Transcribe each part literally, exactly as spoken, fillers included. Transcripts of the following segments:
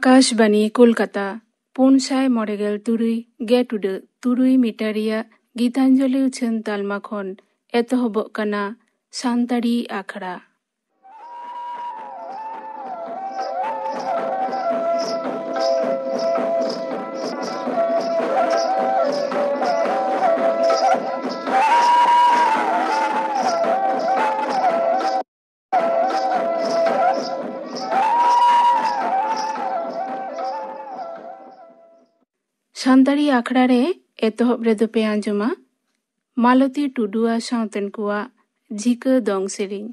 ᱟᱠᱟᱥᱵᱟᱱᱤ ᱠᱳᱞᱠᱟᱛᱟ, ᱯᱩᱱ ᱥᱟᱭ ᱢᱚᱬᱮ ᱜᱮᱞ ᱛᱩᱨᱩᱭ ᱜᱮ ᱴᱩᱰᱟᱹᱜ ᱛᱩᱨᱩᱭ ᱢᱤᱴᱟᱨ ᱨᱮᱭᱟᱜ ᱜᱤᱛᱟᱧᱡᱚᱞᱤ ᱩᱪᱷᱟᱹᱱ ᱛᱟᱞᱢᱟ ᱠᱷᱚᱱ ᱮᱛᱚᱦᱚᱵᱚᱜ ᱠᱟᱱᱟ ᱥᱟᱱᱛᱟᱲᱤ ᱟᱠᱷᱲᱟ᱾ ᱥᱟᱱᱛᱟᱲᱤ ᱟᱠᱷᱲᱟ ᱨᱮ ᱮᱛᱚᱦᱚᱵ ᱨᱮᱫᱚ ᱯᱮ ᱟᱸᱡᱚᱢᱟ ᱢᱟᱞᱚᱛᱤ ᱴᱩᱰᱩ ᱟᱨ ᱥᱟᱶᱛᱮᱱ ᱠᱚᱣᱟᱜ ᱡᱷᱤᱠᱟᱹ ᱫᱚᱝ ᱥᱮᱨᱮᱧ᱾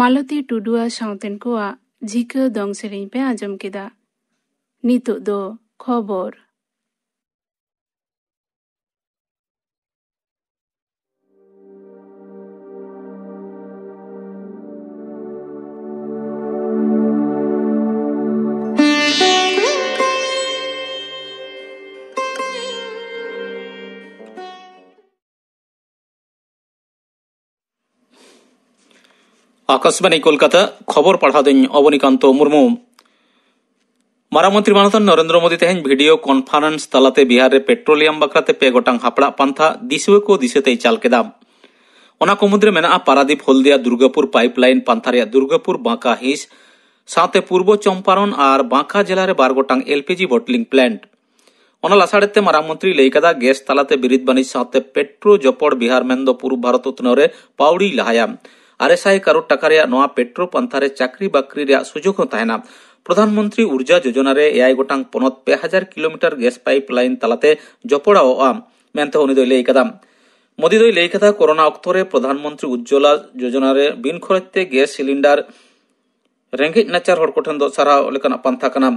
ᱢᱟᱞᱚᱛᱤ ᱴᱩᱰᱩ ᱟᱨ ᱥᱟᱶᱛᱮᱱ ᱠᱚᱣᱟᱜ ᱡᱷᱤᱠᱟᱹ ᱫᱚᱝ ᱥᱮᱨᱮᱧ ᱯᱮ ᱟᱸᱡᱚᱢ ᱠᱮᱫᱟ᱾ ᱱᱤᱛᱚᱜ ᱫᱚ ᱠᱷᱚᱵᱚᱨ᱾ ᱟᱠᱟᱥᱵᱟᱱᱤ ᱠᱳᱞᱠᱟᱛᱟ, ᱠᱷᱚᱵᱚᱨ ᱯᱟᱲᱦᱟᱣ ᱫᱚᱧ ᱚᱵᱚᱱᱤᱠᱟᱱᱛᱚ ᱢᱩᱨᱢᱩ᱾ ᱢᱟᱨᱟᱝ ᱢᱚᱱᱛᱨᱤ ᱢᱟᱱᱚᱛᱟᱱ ᱱᱚᱨᱮᱱᱫᱨᱚ ᱢᱳᱫᱤ ᱛᱮᱦᱮᱧ video conference ᱛᱟᱞᱟᱛᱮ ᱵᱤᱦᱟᱨ ᱨᱮ petroleum ᱵᱟᱠᱷᱨᱟᱛᱮ ᱯᱮ ᱜᱚᱴᱟᱝ ᱦᱟᱯᱲᱟᱜ ᱯᱟᱱᱛᱷᱟ ᱫᱤᱥᱩᱣᱟᱹ ᱠᱚ ᱫᱤᱥᱟᱹ ᱛᱮᱭ ᱪᱟᱞ ᱠᱮᱫᱟ᱾ ᱚᱱᱟ ᱠᱚ ᱢᱩᱫᱽᱨᱮ ᱢᱮᱱᱟᱜᱼᱟ ᱯᱟᱨᱟᱫᱤᱯ ᱦᱚᱞᱫᱤᱭᱟ ᱫᱩᱨᱜᱟᱯᱩᱨ pipeline ᱯᱟᱱᱛᱷᱟ ᱨᱮᱭᱟᱜ ᱫᱩᱨᱜᱟᱯᱩᱨ ᱵᱟᱸᱠᱟ ᱦᱤᱸᱥ, ᱥᱟᱶᱛᱮ ᱯᱩᱨᱵᱚ ᱪᱚᱢᱯᱟᱨᱚᱱ ᱟᱨ ᱵᱟᱸᱠᱟ ᱡᱮᱞᱟ ᱨᱮ ᱵᱟᱨ ᱜᱚᱴᱟᱝ L P G bottling plant᱾ ᱚᱱᱟ ᱞᱟᱥᱟᱲᱦᱮᱫ ᱛᱮ ᱢᱟᱨᱟᱝ ᱢᱚᱱᱛᱨᱤᱭ ᱞᱟᱹᱭ ᱠᱟᱫᱟ, ᱜᱮᱥ ᱛᱟᱞᱟᱛᱮ ᱵᱤᱨᱤᱫ ᱵᱟᱹᱱᱤᱡ ᱥᱟᱶᱛᱮ ᱯᱮᱴᱨᱳ ᱡᱚᱯᱚᱲ ᱵᱤᱦᱟᱨ ᱢᱮᱱᱫᱚ ᱯᱩᱨᱩᱵ ᱵᱷᱟᱨᱚᱛ ᱩᱛᱱᱟᱹᱣ ᱨᱮ ᱯᱟᱹᱣᱲᱤᱭ ᱞᱟᱦᱟᱭᱟ᱾ ᱟᱨᱮ ᱥᱟᱭ ᱠᱟᱨᱳᱲ ᱴᱟᱠᱟ ᱨᱮᱭᱟᱜ ᱱᱚᱣᱟ ᱯᱮᱴᱨᱳ ᱯᱟᱱᱛᱷᱟ ᱨᱮ ᱪᱟᱹᱠᱨᱤ ᱵᱟᱹᱠᱨᱤ ᱨᱮᱭᱟᱜ ᱥᱩᱡᱳᱜᱽ ᱦᱚᱸ ᱛᱟᱦᱮᱱᱟ᱾ ᱯᱨᱚᱫᱷᱟᱱ ᱢᱚᱱᱛᱨᱤ ᱩᱨᱡᱟ ᱡᱳᱡᱚᱱᱟ ᱨᱮ ᱮᱭᱟᱭ ᱜᱚᱴᱟᱝ ᱯᱚᱱᱚᱛ ᱯᱮ ᱦᱟᱡᱟᱨ ᱠᱤᱞᱳᱢᱤᱴᱟᱨ ᱜᱮᱥ pipeline ᱛᱟᱞᱟᱛᱮ ᱡᱚᱯᱚᱲᱟᱣᱜᱼᱟ ᱢᱮᱱᱛᱮ ᱩᱱᱤ ᱫᱚᱭ ᱞᱟᱹᱭ ᱠᱟᱫᱟ᱾ ᱢᱳᱫᱤ ᱫᱚᱭ ᱞᱟᱹᱭ ᱠᱟᱫᱟ, ᱠᱳᱨᱳᱱᱟ ᱚᱠᱛᱚ ᱨᱮ ᱯᱨᱚᱫᱷᱟᱱ ᱢᱚᱱᱛᱨᱤ ᱩᱡᱽᱡᱚᱞᱟ ᱡᱳᱡᱚᱱᱟ ᱨᱮ ᱵᱤᱱ ᱠᱷᱚᱨᱚᱪ ᱛᱮ ᱜᱮᱥ ᱥᱤᱞᱤᱱᱰᱟᱨ ᱨᱮᱸᱜᱮᱡ ᱱᱟᱪᱟᱨ ᱦᱚᱲ ᱠᱚᱴᱷᱮᱱ ᱫᱚ ᱥᱟᱨᱦᱟᱣ ᱞᱮᱠᱟᱱᱟᱜ ᱯᱟᱱᱛᱷᱟ ᱠᱟᱱᱟ᱾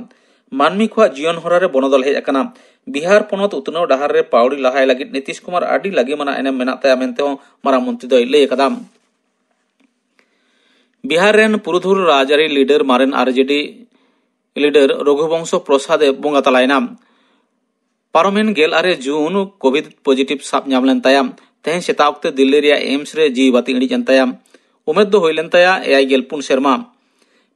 ᱢᱟᱹᱱᱢᱤ ᱠᱚᱣᱟᱜ ᱡᱤᱭᱚᱱ ᱦᱚᱨᱟ ᱨᱮ ᱵᱚᱱᱚᱫᱚᱞ ᱦᱮᱡ ᱟᱠᱟᱱᱟ᱾ ᱵᱤᱦᱟᱨ ᱯᱚᱱᱚᱛ ᱩᱛᱱᱟᱹᱣ ᱰᱟᱦᱟᱨ ᱨᱮ ᱯᱟᱹᱣᱲᱤ ᱞᱟᱦᱟᱭ ᱞᱟᱹᱜᱤᱫ ᱱᱤᱛᱤᱥ ᱠᱩᱢᱟᱨ ᱟᱹᱰᱤ ᱞᱟᱹᱜᱤᱢᱟᱱᱟᱜ ᱮᱱᱮᱢ ᱢᱮᱱᱟᱜ ᱛᱟᱭᱟ ᱢᱮᱱᱛᱮ ᱦᱚᱸ ᱢᱟᱨᱟᱝ ᱢᱚᱱᱛᱨᱤ ᱫᱚᱭ ᱞᱟᱹᱭ ᱟᱠᱟᱫᱟ᱾ ᱵᱤᱦᱟᱨ ᱨᱮᱱ ᱯᱩᱨᱩᱫᱷᱩᱞ ᱨᱟᱡᱽᱟᱹᱨᱤ ᱞᱤᱰᱟᱨ ᱢᱟᱨᱮᱱ ᱟᱨᱡᱮᱰᱤ ᱞᱤᱰᱟᱨ ᱨᱚᱜᱷᱩᱵᱚᱝᱥᱚ ᱯᱨᱚᱥᱟᱫᱽ ᱮ ᱵᱚᱸᱜᱟ ᱛᱟᱞᱟᱭᱮᱱᱟ᱾ ᱯᱟᱨᱚᱢᱮᱱ ᱜᱮᱞ ᱟᱨᱮ ᱡᱩᱱ ᱠᱳᱵᱷᱤᱰ ᱯᱚᱡᱤᱴᱤᱵᱷ ᱥᱟᱵ ᱧᱟᱢ ᱞᱮᱱ ᱛᱟᱭᱟ᱾ ᱛᱮᱦᱮᱧ ᱥᱮᱛᱟᱜ ᱚᱠᱛᱮ ᱫᱤᱞᱞᱤ ᱨᱮᱭᱟᱜ ᱮᱢᱥ ᱨᱮ ᱡᱤᱣᱤ ᱵᱟᱹᱛᱤ ᱤᱬᱤᱡ ᱮᱱ ᱛᱟᱭᱟ᱾ ᱩᱢᱮᱨ ᱫᱚ ᱦᱩᱭ ᱞᱮᱱ ᱛᱟᱭᱟ ᱮᱭᱟᱭ ᱜᱮᱞ ᱯᱩᱱ ᱥᱮᱨᱢᱟ᱾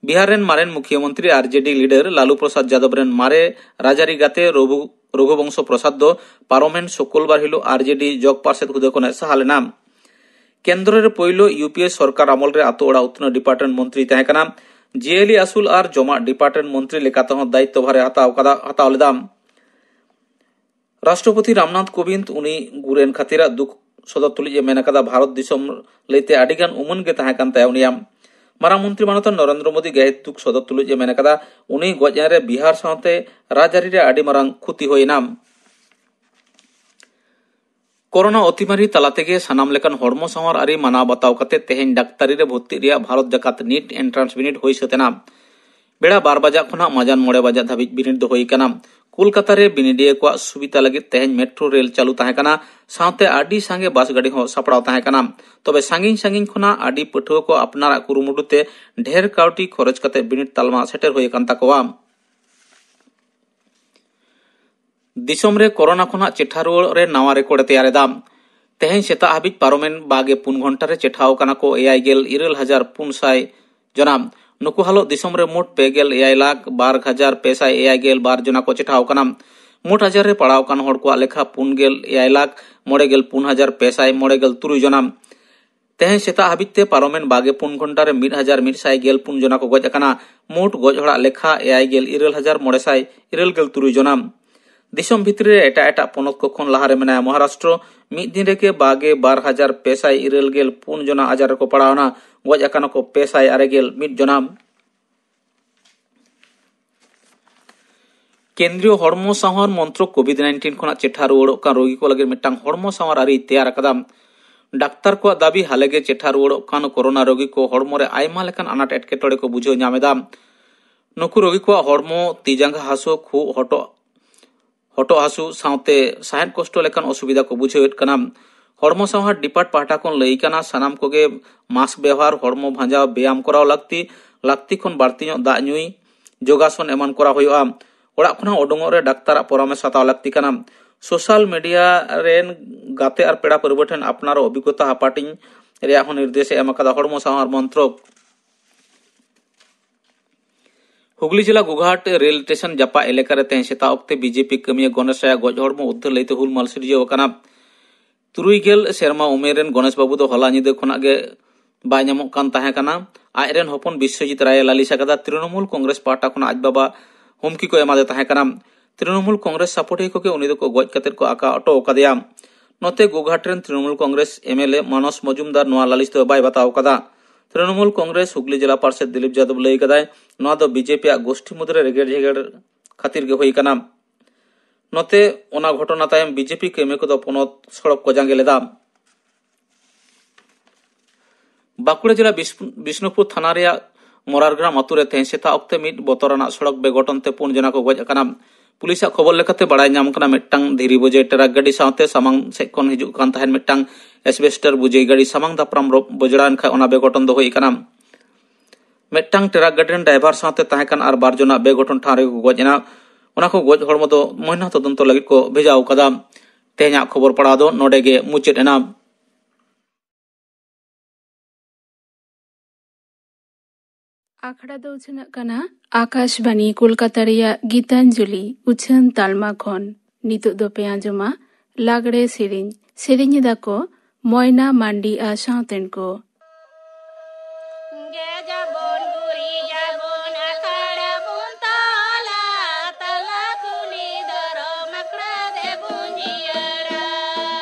ᱵᱤᱦᱟᱨ ᱨᱮᱱ ᱢᱟᱨᱮᱱ ᱢᱩᱠᱷᱤᱭᱟᱹ ᱢᱚᱱᱛᱨᱤ ᱟᱨᱡᱮᱰᱤ ᱞᱤᱰᱟᱨ ᱞᱟᱞᱩ ᱯᱨᱚᱥᱟᱫᱽ ᱡᱟᱫᱚᱵ ᱨᱮᱱ ᱢᱟᱨᱮ ᱨᱟᱡᱽᱟᱹᱨᱤ ᱜᱟᱛᱮ ᱨᱚᱜᱷᱩ ᱨᱚᱜᱷᱩᱵᱚᱝᱥᱚ ᱯᱨᱚᱥᱟᱫᱽ ᱫᱚ ᱯᱟᱨᱚᱢᱮᱱ ᱥᱩᱠᱩᱞᱵᱟᱨ ᱦᱤᱞᱳᱜ ᱟᱨᱡᱮᱰᱤ ᱡᱚᱜᱽ ᱯᱟᱨᱥᱮᱫ ᱦᱩᱫᱟᱹ ᱠᱷᱚᱱᱮ ᱥᱟᱦᱟ ᱞᱮᱱᱟ᱾ ᱠᱮᱱᱫᱨᱚ ᱨᱮ ᱯᱳᱭᱞᱳ ᱤᱭᱩᱯᱤᱮ ᱥᱚᱨᱠᱟᱨ ᱟᱢᱚᱞ ᱨᱮ ᱟᱛᱳ ᱚᱲᱟᱜ ᱩᱛᱱᱟᱹᱣ ᱰᱤᱯᱟᱨᱴᱢᱮᱱᱴ ᱢᱚᱱᱛᱨᱤ ᱛᱟᱦᱮᱸ ᱠᱟᱱᱟ᱾ ᱡᱤᱭᱟᱹᱞᱤ ᱟᱹᱥᱩᱞ ᱟᱨ ᱡᱚᱢᱟᱜ ᱰᱤᱯᱟᱨᱴᱢᱮᱱᱴ ᱢᱚᱱᱛᱨᱤ ᱞᱮᱠᱟᱛᱮ ᱦᱚᱸ ᱫᱟᱭᱤᱛᱛᱚ ᱵᱷᱟᱨᱮ ᱦᱟᱛᱟᱣ ᱠᱟᱫᱟ, ᱦᱟᱛᱟᱣ ᱞᱮᱫᱟ᱾ ᱨᱟᱥᱴᱨᱚᱯᱚᱛᱤ ᱨᱟᱢᱱᱟᱛᱷ ᱠᱳᱵᱤᱱᱫᱽ ᱩᱱᱤ ᱜᱩᱨᱮᱱ ᱠᱷᱟᱹᱛᱤᱨᱟᱜ ᱫᱩᱠ ᱥᱚᱫᱚᱨ ᱛᱩᱞᱩᱡ ᱮ ᱢᱮᱱ ᱟᱠᱟᱫᱟ, ᱵᱷᱟᱨᱚᱛ ᱫᱤᱥᱚᱢ ᱞᱟᱹᱭᱛᱮ ᱟᱹᱰᱤ ᱜᱟᱱ ᱩᱢᱟᱹᱱ ᱜᱮ ᱛᱟᱦᱮᱸ ᱠᱟᱱ ᱛᱟᱭᱟ ᱩᱱᱤᱭᱟᱜ᱾ ᱢᱟᱨᱟᱝ ᱢᱚᱱᱛᱨᱤ ᱢᱟᱱᱚᱛ ᱱᱚᱨᱮᱱᱫᱨᱚ ᱢᱳᱫᱤ ᱜᱟᱹᱦᱤᱨ ᱫᱩᱠ ᱥᱚᱫᱚᱨ ᱛᱩᱞᱩᱡ ᱮ ᱢᱮᱱ ᱟᱠᱟᱫᱟ, ᱩᱱᱤ ᱜᱚᱡ ᱮᱱ ᱨᱮ ᱵᱤᱦᱟᱨ ᱥᱟᱶᱛᱮ ᱨᱟᱡᱽᱟᱹᱨᱤ ᱨᱮ ᱟᱹᱰᱤ ᱢᱟᱨᱟᱝ ᱠᱷᱩᱛᱤ ᱦᱩᱭ ᱮᱱᱟ᱾ ᱠᱳᱨᱳᱱᱟ ᱚᱛᱤᱢᱟᱨᱤ ᱛᱟᱞᱟ ᱛᱮᱜᱮ ᱥᱟᱱᱟᱢ ᱞᱮᱠᱟᱱ ᱦᱚᱲᱢᱚ ᱥᱟᱶᱟᱨ ᱟᱹᱨᱤ ᱢᱟᱱᱟᱣ ᱵᱟᱛᱟᱣ ᱠᱟᱛᱮ ᱛᱮᱦᱮᱧ ᱰᱟᱠᱛᱟᱨᱤ ᱨᱮ ᱵᱷᱚᱨᱛᱤᱜ ᱨᱮᱭᱟᱜ ᱵᱷᱟᱨᱚᱛ ᱡᱟᱠᱟᱛ ᱱᱤᱴ ᱮᱱᱴᱨᱟᱱᱥ ᱵᱤᱱᱤᱰ ᱦᱩᱭ ᱥᱟᱹᱛ ᱮᱱᱟ᱾ ᱵᱮᱲᱟ ᱵᱟᱨ ᱵᱟᱡᱟᱜ ᱠᱷᱚᱱᱟᱜ ᱢᱟᱡᱟᱱ ᱢᱚᱬᱮ ᱵᱟᱡᱟᱜ ᱫᱷᱟᱹᱵᱤᱡ ᱵᱤᱱᱤᱰ ᱫᱚ ᱦᱩᱭ ᱟᱠᱟᱱᱟ᱾ ᱠᱳᱞᱠᱟᱛᱟ ᱨᱮ ᱵᱤᱱᱤᱰᱤᱭᱟᱹ ᱠᱚᱣᱟᱜ ᱥᱩᱵᱤᱫᱷᱟ ᱞᱟᱹᱜᱤᱫ ᱛᱮᱦᱮᱧ ᱢᱮᱴᱨᱳ ᱨᱮᱞ ᱪᱟᱹᱞᱩ ᱛᱟᱦᱮᱸ ᱠᱟᱱᱟ᱾ ᱥᱟᱶᱛᱮ ᱟᱹᱰᱤ ᱥᱟᱸᱜᱮ ᱵᱟᱥ ᱜᱟᱹᱰᱤ ᱦᱚᱸ ᱥᱟᱯᱲᱟᱣ ᱛᱟᱦᱮᱸ ᱠᱟᱱᱟ᱾ ᱛᱚᱵᱮ ᱥᱟᱺᱜᱤᱧ ᱥᱟᱺᱜᱤᱧ ᱠᱷᱚᱱᱟᱜ ᱟᱹᱰᱤ ᱯᱟᱹᱴᱷᱩᱣᱟᱹ ᱠᱚ ᱟᱯᱱᱟᱨᱟᱜ ᱠᱩᱨᱩᱢᱩᱴᱩ ᱛᱮ ᱰᱷᱮᱨ ᱠᱟᱹᱣᱰᱤ ᱠᱷᱚᱨᱚᱪ ᱠᱟᱛᱮ ᱵᱤᱱᱤᱰ ᱛᱟᱞᱢᱟ ᱥᱮᱴᱮᱨ ᱦᱩᱭ ᱟᱠᱟᱱ ᱛᱟᱠᱚᱣᱟ᱾ ᱫᱤᱥᱚᱢ ᱨᱮ ᱠᱳᱨᱳᱱᱟ ᱠᱷᱚᱱᱟᱜ ᱪᱮᱴᱷᱟ ᱨᱩᱣᱟᱹᱲᱚᱜ ᱨᱮ ᱱᱟᱣᱟ ᱨᱮᱠᱚᱨᱰ ᱮ ᱛᱮᱭᱟᱨ ᱮᱫᱟ᱾ ᱛᱮᱦᱮᱧ ᱥᱮᱛᱟᱜ ᱦᱟᱹᱵᱤᱡ ᱯᱟᱨᱚᱢᱮᱱ ᱵᱟᱜᱮ ᱯᱩᱱ ᱜᱷᱚᱱᱴᱟ ᱨᱮ ᱪᱮᱴᱷᱟᱣ ᱟᱠᱟᱱᱟ ᱠᱚ ᱮᱭᱟᱭ ᱜᱮᱞ ᱤᱨᱟᱹᱞ ᱦᱟᱡᱟᱨ ᱯᱩᱱ ᱥᱟᱭ ᱡᱚᱱᱟ᱾ ᱱᱩᱠᱩ ᱦᱟᱞᱚᱛ ᱫᱤᱥᱚᱢ ᱨᱮ ᱢᱳᱴ ᱯᱮ ᱜᱮᱞ ᱮᱭᱟᱭ ᱞᱟᱠᱷ ᱵᱟᱨ ᱦᱟᱡᱟᱨ ᱯᱮ ᱥᱟᱭ ᱮᱭᱟᱭ ᱜᱮᱞ ᱵᱟᱨ ᱡᱚᱱᱟ ᱠᱚ ᱪᱮᱴᱷᱟᱣ ᱟᱠᱟᱱᱟ᱾ ᱢᱳᱴ ᱟᱡᱟᱨ ᱨᱮ ᱯᱟᱲᱟᱣ ᱟᱠᱟᱱ ᱦᱚᱲ ᱠᱚᱣᱟᱜ ᱞᱮᱠᱷᱟ ᱯᱩᱱ ᱜᱮᱞ ᱮᱭᱟᱭ ᱞᱟᱠᱷ ᱢᱚᱬᱮ ᱜᱮᱞ ᱯᱩᱱ ᱦᱟᱡᱟᱨ ᱯᱮ ᱥᱟᱭ ᱢᱚᱬᱮ ᱜᱮᱞ ᱛᱩᱨᱩᱭ ᱡᱚᱱᱟ᱾ ᱛᱮᱦᱮᱧ ᱥᱮᱛᱟᱜ ᱦᱟᱹᱵᱤᱡ ᱛᱮ ᱯᱟᱨᱚᱢᱮᱱ ᱵᱟᱜᱮ ᱯᱩᱱ ᱜᱷᱚᱱᱴᱟ ᱨᱮ ᱢᱤᱫ ᱦᱟᱡᱟᱨ ᱢᱤᱫ ᱥᱟᱭ ᱜᱮᱞ ᱯᱩᱱ ᱡᱚᱱᱟ ᱠᱚ ᱜᱚᱡ ᱟᱠᱟᱱᱟ᱾ ᱢᱳᱴ ᱜᱚᱡ ᱦᱚᱲᱟᱜ ᱞᱮᱠᱷᱟ ᱮᱭᱟᱭ ᱜᱮᱞ ᱤᱨᱟᱹᱞ ᱦᱟᱡᱟᱨ ᱢᱚᱬᱮ ᱥᱟᱭ ᱤᱨᱟᱹᱞ ᱜᱮᱞ ᱛᱩᱨᱩᱭ ᱡᱚᱱᱟ᱾ ᱫᱤᱥᱚᱢ ᱵᱷᱤᱛᱨᱤ ᱨᱮ ᱮᱴᱟᱜ ᱮᱴᱟᱜ ᱯᱚᱱᱚᱛ ᱠᱚ ᱠᱷᱚᱱ ᱞᱟᱦᱟᱨᱮ ᱢᱮᱱᱟᱭᱟ ᱢᱚᱦᱟᱨᱟᱥᱴᱨᱚ᱾ ᱢᱤᱫ ᱫᱤᱱ ᱨᱮᱜᱮ ᱵᱟᱜᱮ ᱵᱟᱨ ᱦᱟᱡᱟᱨ ᱯᱮ ᱥᱟᱭ ᱤᱨᱟᱹᱞ ᱜᱮᱞ ᱯᱩᱱ ᱡᱚᱱᱟ ᱟᱡᱟᱨ ᱨᱮᱠᱚ ᱯᱟᱲᱟᱣᱱᱟ᱾ ᱜᱚᱡ ᱟᱠᱟᱱᱟ ᱠᱚ ᱯᱮ ᱥᱟᱭ ᱟᱨᱮ ᱜᱮᱞ ᱢᱤᱫ ᱡᱚᱱᱟ᱾ ᱠᱮᱱᱫᱨᱤᱭᱚ ᱦᱚᱲᱢᱚ ᱥᱟᱶᱟᱨ ᱢᱚᱱᱛᱨᱚᱠ ᱠᱳᱵᱷᱤᱰ ᱱᱟᱭᱤᱱᱴᱤᱱ ᱠᱷᱚᱱᱟᱜ ᱪᱮᱴᱷᱟ ᱨᱩᱣᱟᱹᱲᱚᱜ ᱠᱟᱱ ᱨᱳᱜᱤ ᱠᱚ ᱞᱟᱹᱜᱤᱫ ᱢᱤᱫᱴᱟᱝ ᱦᱚᱲᱢᱚ ᱥᱟᱶᱟᱨ ᱟᱹᱨᱤᱭ ᱛᱮᱭᱟᱨ ᱟᱠᱟᱫᱟ᱾ ᱰᱟᱠᱛᱟᱨ ᱠᱚᱣᱟᱜ ᱫᱟᱹᱵᱤ, ᱦᱟᱞᱮᱜᱮ ᱪᱮᱴᱷᱟ ᱨᱩᱣᱟᱹᱲᱚᱜ ᱠᱟᱱ ᱠᱳᱨᱳᱱᱟ ᱨᱳᱜᱤ ᱠᱚ ᱦᱚᱲᱢᱚ ᱨᱮ ᱟᱭᱢᱟ ᱞᱮᱠᱟᱱ ᱟᱱᱟᱴ ᱮᱴᱠᱮᱴᱚᱬᱮ ᱠᱚ ᱵᱩᱡᱷᱟᱹᱣ ᱧᱟᱢ ᱮᱫᱟ᱾ ᱱᱩᱠᱩ ᱨᱳᱜᱤ ᱠᱚᱣᱟᱜ ᱦᱚᱲᱢᱚ, ᱛᱤ ᱡᱟᱸᱜᱟ ᱦᱟᱹᱥᱩ, ᱠᱷᱩᱜ, ᱦᱚᱴᱚᱜ ᱦᱚᱴᱚᱜ ᱦᱟᱹᱥᱩ ᱥᱟᱶᱛᱮ ᱥᱟᱦᱮᱫ ᱠᱚᱥᱴᱚ ᱞᱮᱠᱟᱱ ᱚᱥᱩᱵᱤᱫᱷᱟ ᱠᱚ ᱵᱩᱡᱷᱟᱹᱣᱮᱫ ᱠᱟᱱᱟ᱾ ᱦᱚᱲᱢᱚ ᱥᱟᱶᱟᱨ ᱰᱤᱯᱟᱨᱴ ᱯᱟᱦᱴᱟ ᱠᱷᱚᱱ ᱞᱟᱹᱭ ᱠᱟᱱᱟ, ᱥᱟᱱᱟᱢ ᱠᱚᱜᱮ ᱢᱟᱥᱠ ᱵᱮᱣᱦᱟᱨ, ᱦᱚᱲᱢᱚ ᱵᱷᱟᱸᱡᱟᱣ, ᱵᱮᱭᱟᱢ ᱠᱚᱨᱟᱣ ᱞᱟᱹᱠᱛᱤ, ᱞᱟᱹᱠᱛᱤ ᱠᱷᱚᱱ ᱵᱟᱹᱲᱛᱤ ᱧᱚᱜ ᱫᱟᱜ ᱧᱩᱭ, ᱡᱳᱜᱟᱥᱚᱱ ᱮᱢᱟᱱ ᱠᱚᱨᱟᱣ ᱦᱩᱭᱩᱜᱼᱟ᱾ ᱚᱲᱟᱜ ᱠᱷᱚᱱᱟᱜ ᱩᱰᱩᱝᱚᱜ ᱨᱮ ᱰᱟᱠᱛᱟᱨᱟᱜ ᱯᱚᱨᱟᱢᱮᱥ ᱦᱟᱛᱟᱣ ᱞᱟᱹᱠᱛᱤ ᱠᱟᱱᱟ᱾ ᱥᱳᱥᱟᱞ ᱢᱤᱰᱤᱭᱟ ᱨᱮᱱ ᱜᱟᱛᱮ ᱟᱨ ᱯᱮᱲᱟ ᱯᱟᱹᱨᱵᱟᱹ ᱴᱷᱮᱱ ᱟᱯᱱᱟᱨ ᱚᱵᱷᱤᱜᱽᱜᱚᱛᱟ ᱦᱟᱯᱟᱴᱤᱧ ᱨᱮᱭᱟᱜ ᱦᱚᱸ ᱱᱤᱨᱫᱮᱥ ᱮ ᱮᱢ ᱟᱠᱟᱫᱟ ᱦᱚᱲᱢᱚ ᱥᱟᱶᱟᱨ ᱢᱚᱱᱛᱨᱚᱠ᱾ ᱦᱩᱜᱽᱞᱤ ᱡᱮᱞᱟ ᱜᱳᱜᱷᱟᱴ ᱨᱮᱞ ᱥᱴᱮᱥᱚᱱ ᱡᱟᱯᱟᱜ ᱮᱞᱟᱠᱟ ᱨᱮ ᱛᱮᱦᱮᱧ ᱥᱮᱛᱟᱜ ᱚᱠᱛᱮ ᱵᱤᱡᱮᱯᱤ ᱠᱟᱹᱢᱤᱭᱟᱹ ᱜᱚᱱᱮᱥ ᱨᱟᱭᱟᱜ ᱜᱚᱡ ᱦᱚᱲᱢᱚ ᱩᱫᱽᱫᱷᱟᱹᱨ ᱞᱟᱹᱭᱛᱮ ᱦᱩᱞᱢᱟᱞ ᱥᱤᱨᱡᱟᱹᱣ ᱟᱠᱟᱱᱟ᱾ ᱛᱩᱨᱩᱭ ᱜᱮᱞ ᱥᱮᱨᱢᱟ ᱩᱢᱮᱨ ᱨᱮᱱ ᱜᱚᱱᱮᱥ ᱵᱟᱹᱵᱩ ᱫᱚ ᱦᱚᱞᱟ ᱧᱤᱫᱟᱹ ᱠᱷᱚᱱᱟᱜ ᱜᱮ ᱵᱟᱭ ᱧᱟᱢᱚᱜ ᱠᱟᱱ ᱛᱟᱦᱮᱸ ᱠᱟᱱᱟ᱾ ᱟᱡ ᱨᱮᱱ ᱦᱚᱯᱚᱱ ᱵᱤᱥᱥᱚᱡᱤᱛ ᱨᱟᱭ ᱮ ᱞᱟᱹᱞᱤᱥ ᱟᱠᱟᱫᱟ᱾ ᱛᱨᱤᱱᱚᱢᱩᱞ ᱠᱚᱝᱜᱨᱮᱥ ᱯᱟᱦᱴᱟ ᱠᱷᱚᱱᱟᱜ ᱟᱡ ᱵᱟᱵᱟ ᱦᱩᱢᱠᱤ ᱠᱚ ᱮᱢᱟᱫᱮ ᱛᱟᱦᱮᱸ ᱠᱟᱱᱟ᱾ ᱛᱨᱤᱱᱚᱢᱩᱞ ᱠᱚᱝᱜᱨᱮᱥ ᱥᱟᱯᱚᱨᱴᱤᱭᱟᱹ ᱠᱚᱜᱮ ᱩᱱᱤ ᱫᱚᱠᱚ ᱜᱚᱡ ᱠᱟᱛᱮᱫ ᱠᱚ ᱟᱠᱟ ᱚᱴᱚ ᱟᱠᱟᱫᱮᱭᱟ᱾ ᱱᱚᱛᱮ ᱜᱳᱜᱷᱟᱴ ᱨᱮᱱ Trinamool Congress M L A Manas Majumdar ᱱᱚᱣᱟ ᱞᱟᱹᱞᱤᱥ ᱫᱚ ᱵᱟᱭ ᱵᱟᱛᱟᱣ ᱟᱠᱟᱫᱟ᱾ ᱛᱨᱤᱱᱚᱢᱩᱞ ᱠᱚᱝᱜᱨᱮᱥ ᱦᱩᱜᱽᱞᱤ ᱡᱮᱞᱟ ᱯᱟᱨᱥᱮᱛ ᱫᱤᱞᱤᱯ ᱡᱟᱫᱚᱵ ᱞᱟᱹᱭ ᱠᱟᱫᱟᱭ, ᱱᱚᱣᱟ ᱫᱚ ᱵᱤᱡᱮᱯᱤ ᱟᱜ ᱜᱳᱥᱴᱤ ᱢᱩᱫᱽᱨᱮ ᱨᱮᱜᱮᱲ ᱡᱷᱮᱜᱮᱲ ᱠᱷᱟᱹᱛᱤᱨ ᱜᱮ ᱦᱩᱭ ᱟᱠᱟᱱᱟ᱾ ᱱᱚᱛᱮ ᱚᱱᱟ ᱜᱷᱚᱴᱚᱱᱟ ᱛᱟᱭᱚᱢ ᱵᱤᱡᱮᱯᱤ ᱠᱟᱹᱢᱤᱭᱟᱹ ᱠᱚᱫᱚ ᱯᱚᱱᱚᱛ ᱥᱚᱲᱚᱠ ᱠᱚ ᱡᱟᱸᱜᱮ ᱞᱮᱫᱟ᱾ ᱵᱟᱸᱠᱩᱲᱟ ᱡᱮᱞᱟ ᱵᱤᱥ-, ᱵᱤᱥᱱᱩᱯᱩᱨ ᱛᱷᱟᱱᱟ ᱨᱮᱭᱟᱜ ᱢᱚᱨᱟᱨᱜᱨᱟᱢ ᱟᱛᱳ ᱨᱮ ᱛᱮᱦᱮᱧ ᱥᱮᱛᱟᱜ ᱚᱠᱛᱮ ᱢᱤᱫ ᱵᱚᱛᱚᱨᱟᱱᱟᱜ ᱥᱚᱲᱚᱠ ᱵᱮᱜᱷᱚᱴᱚᱱ ᱛᱮ ᱯᱩᱱ ᱡᱚᱱᱟ ᱠᱚ ᱜᱚᱡ ᱟᱠᱟᱱᱟ᱾ ᱯᱩᱞᱤᱥᱟᱜ ᱠᱷᱚᱵᱚᱨ ᱞᱮᱠᱟᱛᱮ ᱵᱟᱲᱟᱭ ᱧᱟᱢ ᱠᱟᱱᱟ, ᱢᱤᱫᱴᱟᱝ ᱫᱷᱤᱨᱤ ᱵᱳᱡᱮ ᱴᱨᱟᱠ ᱜᱟᱹᱰᱤ ᱥᱟᱶᱛᱮ ᱥᱟᱢᱟᱝ ᱥᱮᱫ ᱠᱷᱚᱱ ᱦᱤᱡᱩᱜ ᱠᱟᱱ ᱛᱟᱦᱮᱸᱱ ᱢᱤᱫᱴᱟᱝ ᱮᱥᱵᱮᱥᱴᱟᱨ ᱵᱳᱡᱮ ᱜᱟᱹᱰᱤ ᱥᱟᱢᱟᱝ ᱫᱟᱯᱨᱟᱢ ᱨᱚ-, ᱵᱚᱡᱽᱲᱟᱣᱮᱱ ᱠᱷᱟᱱ ᱚᱱᱟ ᱵᱮᱜᱷᱚᱴᱚᱱ ᱫᱚ ᱦᱩᱭ ᱟᱠᱟᱱᱟ᱾ ᱢᱤᱫᱴᱟᱝ ᱴᱨᱟᱠ ᱜᱟᱹᱰᱤ ᱨᱮᱱ ᱰᱨᱟᱭᱵᱷᱟᱨ ᱥᱟᱶᱛᱮ ᱛᱟᱦᱮᱸ ᱠᱟᱱ ᱟᱨ ᱵᱟᱨ ᱡᱚᱱᱟᱜ ᱵᱮᱜᱷᱚᱴᱚᱱ ᱴᱷᱟᱶ ᱨᱮᱜᱮ ᱠᱚ ᱜᱚᱡ ᱮᱱᱟ᱾ ᱚᱱᱟ ᱠᱚ ᱜᱚᱡ ᱦᱚᱲᱢᱚ ᱫᱚ ᱢᱚᱭᱱᱟ ᱛᱚᱫᱚᱱᱛᱚ ᱞᱟᱹᱜᱤᱫ ᱠᱚ ᱵᱷᱮᱡᱟ ᱟᱠᱟᱫᱟ᱾ ᱛᱮᱦᱮᱧᱟᱜ ᱠᱷᱚᱵᱚᱨ ᱯᱟᱲᱦᱟᱣ ᱫᱚ ᱱᱚᱰᱮ ᱜᱮ ᱢᱩᱪᱟᱹᱫ ᱮᱱᱟ᱾ ᱟᱠᱷᱲᱟ ᱫᱚ ᱩᱪᱷᱟᱹᱱᱚᱜ ᱠᱟᱱᱟ ᱟᱠᱟᱥᱵᱟᱱᱤ ᱠᱳᱞᱠᱟᱛᱟ ᱨᱮᱭᱟᱜ ᱜᱤᱛᱟᱧᱡᱚᱞᱤ ᱩᱪᱷᱟᱹᱱ ᱛᱟᱞᱢᱟ ᱠᱷᱚᱱ᱾ ᱱᱤᱛᱚᱜ ᱫᱚᱯᱮ ᱟᱸᱡᱚᱢᱟ ᱞᱟᱜᱽᱲᱮ ᱥᱮᱨᱮᱧ᱾ ᱥᱮᱨᱮᱧ ᱮᱫᱟ ᱠᱚ ᱢᱚᱭᱱᱟ ᱢᱟᱱᱰᱤ ᱟᱨ ᱥᱟᱶᱛᱮᱱ ᱠᱚ᱾ ᱜᱮᱡᱟᱵᱚᱱ, ᱜᱩᱨᱤᱡᱟᱵᱚᱱ, ᱟᱠᱷᱲᱟ ᱵᱚᱱ ᱛᱚᱞᱟ, ᱛᱟᱞᱟ ᱠᱩᱞᱦᱤ ᱫᱷᱚᱨᱚᱢ ᱟᱠᱷᱲᱟ ᱫᱮᱵᱚᱱ ᱡᱤᱭᱟᱹᱲᱟ,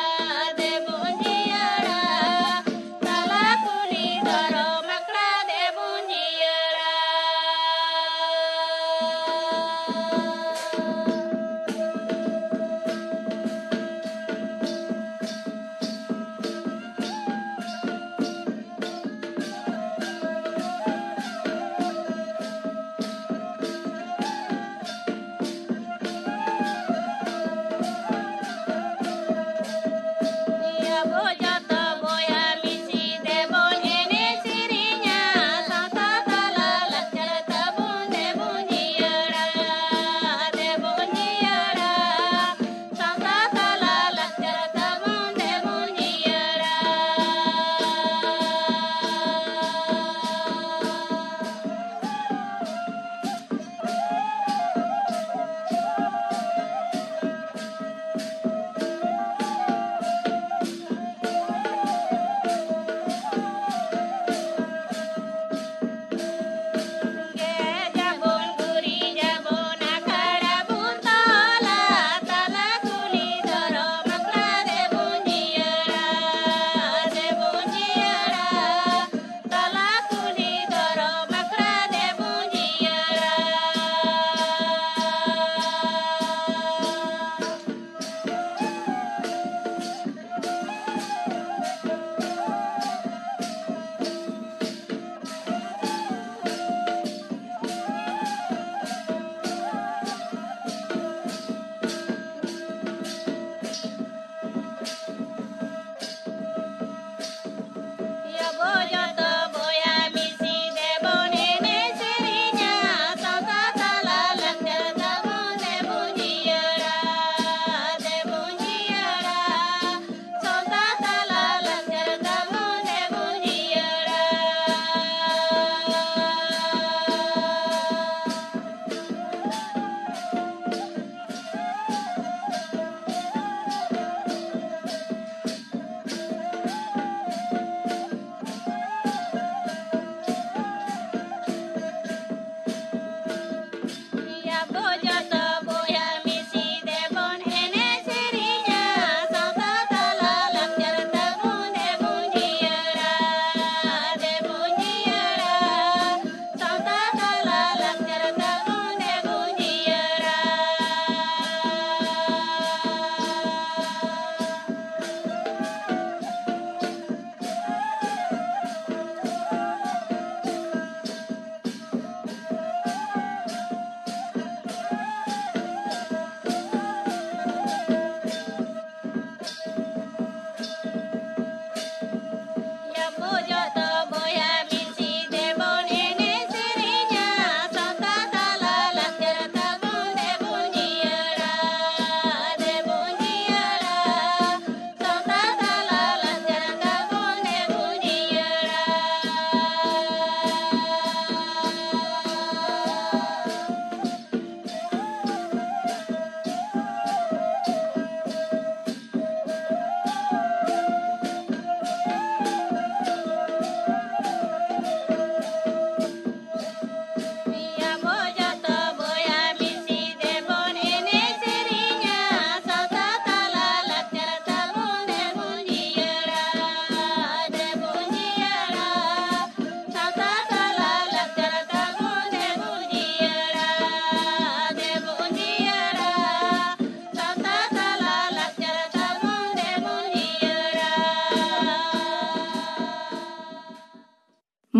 ᱫᱮᱵᱚᱱ ᱡᱤᱭᱟᱹᱲᱟ, ᱛᱟᱞᱟ ᱠᱩᱞᱦᱤ ᱫᱷᱚᱨᱚᱢ ᱟᱠᱷᱲᱟ ᱫᱮᱵᱚᱱ ᱡᱤᱭᱟᱹᱲᱟ᱾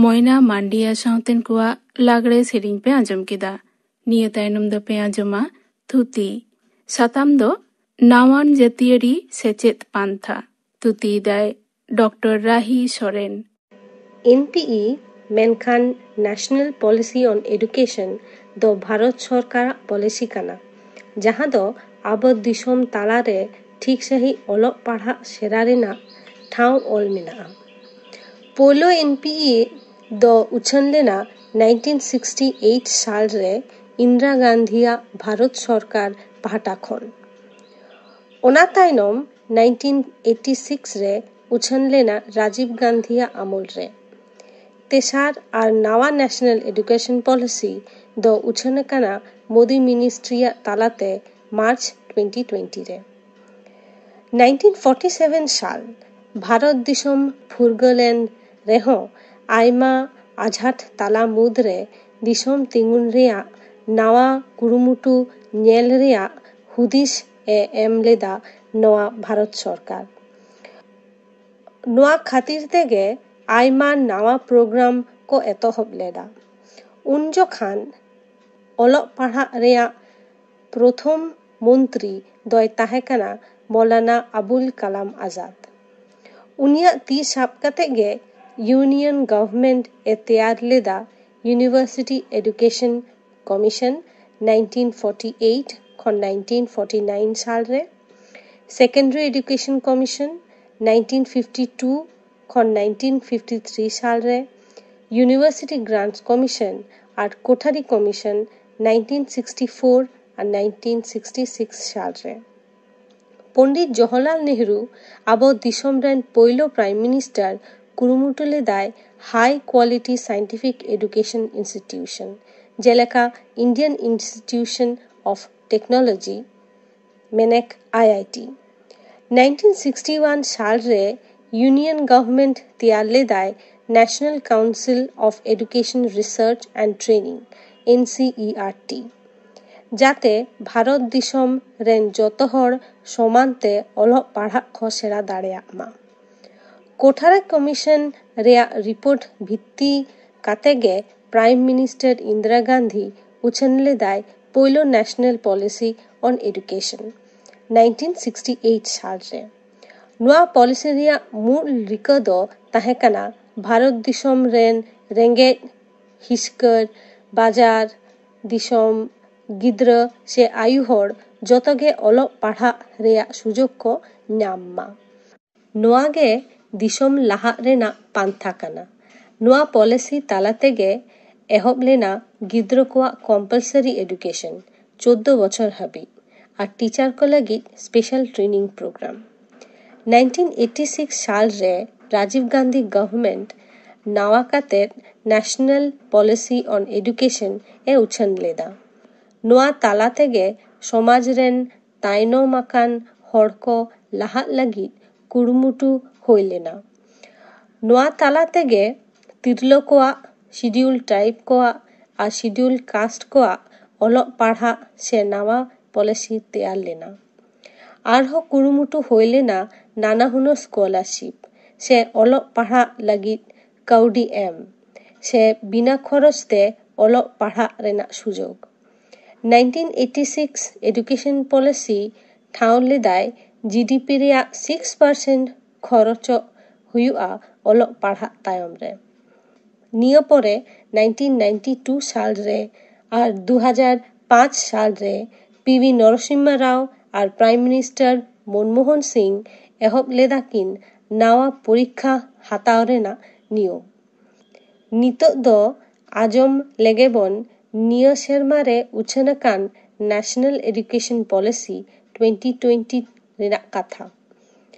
ᱢᱚᱭᱱᱟ ᱢᱟᱱᱰᱤᱭᱟ ᱥᱟᱶᱛᱮᱱ ᱠᱚᱣᱟᱜ ᱞᱟᱜᱽᱲᱮ ᱥᱮᱨᱮᱧ ᱯᱮ ᱟᱸᱡᱚᱢ ᱠᱮᱫᱟ᱾ ᱱᱤᱭᱟᱹ ᱛᱟᱭᱱᱚᱢ ᱫᱚᱯᱮ ᱟᱸᱡᱚᱢᱟ ᱛᱷᱩᱛᱤ᱾ ᱥᱟᱛᱟᱢ ᱫᱚ ᱱᱟᱣᱟᱱ ᱡᱟᱹᱛᱤᱭᱟᱹᱨᱤ ᱥᱮᱪᱮᱫ ᱯᱟᱱᱛᱷᱟ᱾ ᱛᱷᱩᱛᱤᱭᱮᱫᱟᱭ doctor Rahi Soren. N P E, ᱢᱮᱱᱠᱷᱟᱱ National Policy on Education ᱫᱚ ᱵᱷᱟᱨᱚᱛ ᱥᱚᱨᱠᱟᱨᱟᱜ ᱯᱚᱞᱤᱥᱤ ᱠᱟᱱᱟ, ᱡᱟᱦᱟᱸ ᱫᱚ ᱟᱵᱚ ᱫᱤᱥᱚᱢ ᱛᱟᱞᱟᱨᱮ ᱴᱷᱤᱠ ᱥᱟᱺᱦᱤᱡ ᱚᱞᱚᱜ ᱯᱟᱲᱦᱟᱜ ᱥᱮᱬᱟ ᱨᱮᱱᱟᱜ ᱴᱷᱟᱶ ᱚᱞ ᱢᱮᱱᱟᱜᱼᱟ᱾ ᱯᱳᱭᱞᱳ ᱮᱱ ᱯᱤ ᱤ ᱫᱚ ᱩᱪᱷᱟᱹᱱ ᱞᱮᱱᱟ nineteen sixty eight ᱥᱟᱞ ᱨᱮ ᱤᱱᱫᱨᱟ ᱜᱟᱱᱫᱷᱤᱭᱟᱜ ᱵᱷᱟᱨᱚᱛ ᱥᱚᱨᱠᱟᱨ ᱯᱟᱦᱴᱟ ᱠᱷᱚᱱ᱾ ᱚᱱᱟ ᱛᱟᱭᱱᱚᱢ nineteen eighty six ᱨᱮ ᱩᱪᱷᱟᱹᱱ ᱞᱮᱱᱟ ᱨᱟᱡᱤᱵᱽ ᱜᱟᱱᱫᱷᱤᱭᱟᱜ ᱟᱢᱚᱞ ᱨᱮ᱾ ᱛᱮᱥᱟᱨ ᱟᱨ ᱱᱟᱣᱟ National Education Policy ᱫᱚ ᱩᱪᱷᱟᱹᱱ ᱟᱠᱟᱱᱟ ᱢᱳᱫᱤ ᱢᱤᱱᱤᱥᱴᱨᱤᱭᱟᱜ ᱛᱟᱞᱟᱛᱮ ᱢᱟᱨᱪ twenty twenty ᱨᱮ᱾ nineteen forty seven ᱥᱟᱞ ᱵᱷᱟᱨᱚᱛ ᱫᱤᱥᱚᱢ ᱯᱷᱩᱨᱜᱟᱹᱞ ᱮᱱ ᱨᱮᱦᱚᱸ, ᱟᱭᱢᱟ ᱟᱡᱷᱟᱴ ᱛᱟᱞᱟ ᱢᱩᱫᱽᱨᱮ ᱫᱤᱥᱚᱢ ᱛᱤᱸᱜᱩᱱ ᱨᱮᱭᱟᱜ ᱱᱟᱣᱟ ᱠᱩᱨᱩᱢᱩᱴᱩ ᱧᱮᱞ ᱨᱮᱭᱟᱜ ᱦᱩᱫᱤᱥ ᱮ ᱮᱢ ᱞᱮᱫᱟ ᱱᱚᱣᱟ ᱵᱷᱟᱨᱚᱛ ᱥᱚᱨᱠᱟᱨ᱾ ᱱᱚᱣᱟ ᱠᱷᱟᱹᱛᱤᱨ ᱛᱮᱜᱮ ᱟᱭᱢᱟ ᱱᱟᱣᱟ ᱯᱨᱳᱜᱨᱟᱢ ᱠᱚ ᱮᱛᱚᱦᱚᱵ ᱞᱮᱫᱟ᱾ ᱩᱱ ᱡᱚᱠᱷᱟᱱ ᱚᱞᱚᱜ ᱯᱟᱲᱦᱟᱜ ᱨᱮᱭᱟᱜ ᱯᱨᱚᱛᱷᱚᱢ ᱢᱚᱱᱛᱨᱤ ᱫᱚᱭ ᱛᱟᱦᱮᱸ ᱠᱟᱱᱟ ᱢᱚᱞᱟᱱᱟ ᱟᱵᱩᱞ ᱠᱟᱞᱟᱢ ᱟᱡᱟᱫ᱾ ᱩᱱᱤᱭᱟᱜ ᱛᱤ ᱥᱟᱵ ᱠᱟᱛᱮ ᱜᱮ ᱤᱭᱩᱱᱤᱭᱚᱱ ᱜᱚᱵᱷᱚᱨᱱᱢᱮᱱᱴ ᱮ ᱛᱮᱭᱟᱨ ᱞᱮᱫᱟ University Education Commission nineteen forty eight ᱠᱷᱚᱱ nineteen forty nine ᱥᱟᱞ ᱨᱮ, Secondary Education Commission nineteen fifty two ᱠᱷᱚᱱ nineteen fifty three ᱥᱟᱞ ᱨᱮ, University Grants Commission ᱟᱨ Kothari Commission nineteen sixty four ᱟᱨ nineteen sixty six ᱥᱟᱞ ᱨᱮ᱾ ᱯᱚᱱᱰᱤᱛ ᱡᱚᱣᱟᱦᱚᱨᱞᱟᱞ ᱱᱮᱦᱨᱩ, ᱟᱵᱚ ᱫᱤᱥᱚᱢ ᱨᱮᱱ ᱯᱳᱭᱞᱳ Prime Minister, ᱠᱩᱨᱩᱢᱩᱴᱩ ᱞᱮᱫᱟᱭ high quality scientific education institution, ᱡᱮᱞᱮᱠᱟ Indian Institution of Technology, ᱢᱮᱱᱮᱠ, I I T᱾ nineteen sixty one ᱥᱟᱞ ᱨᱮ ᱤᱭᱩᱱᱤᱭᱚᱱ ᱜᱚᱵᱷᱚᱨᱱᱢᱮᱱᱴ ᱛᱮᱭᱟᱨ ᱞᱮᱫᱟᱭ National Council of Education Research and Training, N C E R T, ᱡᱟᱛᱮ ᱵᱷᱟᱨᱚᱛ ᱫᱤᱥᱚᱢ ᱨᱮᱱ ᱡᱚᱛᱚ ᱦᱚᱲ ᱥᱚᱢᱟᱱ ᱛᱮ ᱚᱞᱚᱜ ᱯᱟᱲᱦᱟᱜ ᱠᱚ ᱥᱮᱬᱟ ᱫᱟᱲᱮᱭᱟᱜ ᱢᱟ᱾ ᱠᱳᱴᱷᱟᱨᱮ ᱠᱚᱢᱤᱥᱚᱱ ᱨᱮᱭᱟᱜ ᱨᱤᱯᱳᱨᱴ ᱵᱷᱤᱛᱛᱤ ᱠᱟᱛᱮ ᱜᱮ ᱯᱨᱟᱭᱤᱢ ᱢᱤᱱᱤᱥᱴᱟᱨ ᱤᱱᱫᱤᱨᱟ ᱜᱟᱱᱫᱷᱤ ᱩᱪᱷᱟᱹᱱ ᱞᱮᱫᱟᱭ ᱯᱳᱭᱞᱳ National Policy on Education nineteen sixty eight ᱥᱟᱞ ᱨᱮ᱾ ᱱᱚᱣᱟ ᱯᱚᱞᱤᱥᱤ ᱨᱮᱭᱟᱜ ᱢᱩᱞ ᱨᱤᱠᱟᱹ ᱫᱚ ᱛᱟᱦᱮᱸ ᱠᱟᱱᱟ ᱵᱷᱟᱨᱚᱛ ᱫᱤᱥᱚᱢ ᱨᱮᱱ ᱨᱮᱸᱜᱮᱡ, ᱦᱤᱥᱠᱟᱹᱨ, ᱵᱟᱡᱟᱨ ᱫᱤᱥᱚᱢ, ᱜᱤᱫᱽᱨᱟᱹ ᱥᱮ ᱟᱭᱩ ᱦᱚᱲ ᱡᱚᱛᱚ ᱜᱮ ᱚᱞᱚᱜ ᱯᱟᱲᱦᱟᱜ ᱨᱮᱭᱟᱜ ᱥᱩᱡᱳᱜᱽ ᱠᱚ ᱧᱟᱢ ᱢᱟ᱾ ᱱᱚᱣᱟ ᱜᱮ ᱫᱤᱥᱚᱢ ᱞᱟᱦᱟᱜ ᱨᱮᱱᱟᱜ ᱯᱟᱱᱛᱷᱟ ᱠᱟᱱᱟ᱾ ᱱᱚᱣᱟ ᱯᱚᱞᱤᱥᱤ ᱛᱟᱞᱟ ᱛᱮᱜᱮ ᱮᱦᱚᱵ ᱞᱮᱱᱟ ᱜᱤᱫᱽᱨᱟᱹ ᱠᱚᱣᱟᱜ compulsory education ᱪᱳᱫᱫᱳ ᱵᱚᱪᱷᱚᱨ ᱦᱟᱹᱵᱤᱡ ᱟᱨ ᱴᱤᱪᱟᱨ ᱠᱚ ᱞᱟᱹᱜᱤᱫ special training program᱾ nineteen eighty six ᱥᱟᱞ ᱨᱮ ᱨᱟᱡᱤᱵᱽ ᱜᱟᱱᱫᱷᱤ government ᱱᱟᱣᱟ ᱠᱟᱛᱮ National Policy on Education ᱮ ᱩᱪᱷᱟᱹᱱ ᱞᱮᱫᱟ᱾ ᱱᱚᱣᱟ ᱛᱟᱞᱟ ᱛᱮᱜᱮ ᱥᱚᱢᱟᱡᱽ ᱨᱮᱱ ᱛᱟᱭᱱᱚᱢ ᱟᱠᱟᱱ ᱦᱚᱲ ᱠᱚ ᱞᱟᱦᱟᱜ ᱞᱟᱹᱜᱤᱫ ᱠᱩᱨᱩᱢᱩᱴᱩ ᱦᱩᱭ ᱞᱮᱱᱟ᱾ ᱱᱚᱣᱟ ᱛᱟᱞᱟ ᱛᱮᱜᱮ ᱛᱤᱨᱞᱟᱹ ᱠᱚᱣᱟᱜ, Schedule Tribe ᱠᱚᱣᱟᱜ ᱟᱨ Schedule Caste ᱠᱚᱣᱟᱜ ᱚᱞᱚᱜ ᱯᱟᱲᱦᱟᱜ ᱥᱮ ᱱᱟᱣᱟ ᱯᱚᱞᱤᱥᱤ ᱛᱮᱭᱟᱨ ᱞᱮᱱᱟ᱾ ᱟᱨᱦᱚᱸ ᱠᱩᱨᱩᱢᱩᱴᱩ ᱦᱩᱭ ᱞᱮᱱᱟ ᱱᱟᱱᱟ ᱦᱩᱱᱟᱹᱨ scholarship ᱥᱮ ᱚᱞᱚᱜ ᱯᱟᱲᱦᱟᱜ ᱞᱟᱹᱜᱤᱫ ᱠᱟᱹᱣᱰᱤ ᱮᱢ ᱥᱮ ᱵᱤᱱᱟ ᱠᱷᱚᱨᱚᱪ ᱛᱮ ᱚᱞᱚᱜ ᱯᱟᱲᱦᱟᱜ ᱨᱮᱱᱟᱜ ᱥᱩᱡᱳᱜᱽ᱾ nineteen eighty six education policy ᱴᱷᱟᱶ ᱞᱮᱫᱟᱭ GDP ᱨᱮᱭᱟᱜ six percent ᱠᱷᱚᱨᱚᱪᱚᱜ ᱦᱩᱭᱩᱜᱼᱟ ᱚᱞᱚᱜ ᱯᱟᱲᱦᱟᱜ ᱛᱟᱭᱚᱢ ᱨᱮ᱾ ᱱᱤᱭᱟᱹ ᱯᱚᱨᱮ nineteen ninety two ᱥᱟᱞ ᱨᱮ ᱟᱨ ᱫᱩ ᱦᱟᱡᱟᱨ ᱯᱟᱸᱪ ᱥᱟᱞ ᱨᱮ ᱯᱤ ᱵᱤ ᱱᱚᱨᱥᱤᱢᱦᱟ ᱨᱟᱣ ᱟᱨ ᱯᱨᱟᱭᱤᱢ ᱢᱤᱱᱤᱥᱴᱟᱨ ᱢᱚᱱᱢᱳᱦᱚᱱ ᱥᱤᱝ ᱮᱦᱚᱵ ᱞᱮᱫᱟ ᱠᱤᱱ ᱱᱟᱣᱟ ᱯᱚᱨᱤᱠᱠᱷᱟ ᱦᱟᱛᱟᱣ ᱨᱮᱱᱟᱜ ᱱᱤᱭᱚᱢ᱾ ᱱᱤᱛᱚᱜ ᱫᱚ ᱟᱸᱡᱚᱢ ᱞᱮᱜᱮ ᱵᱚᱱ ᱱᱤᱭᱟᱹ ᱥᱮᱨᱢᱟ ᱨᱮ ᱩᱪᱷᱟᱹᱱ ᱟᱠᱟᱱ National Education Policy twenty twenty ᱨᱮᱱᱟᱜ ᱠᱟᱛᱷᱟ᱾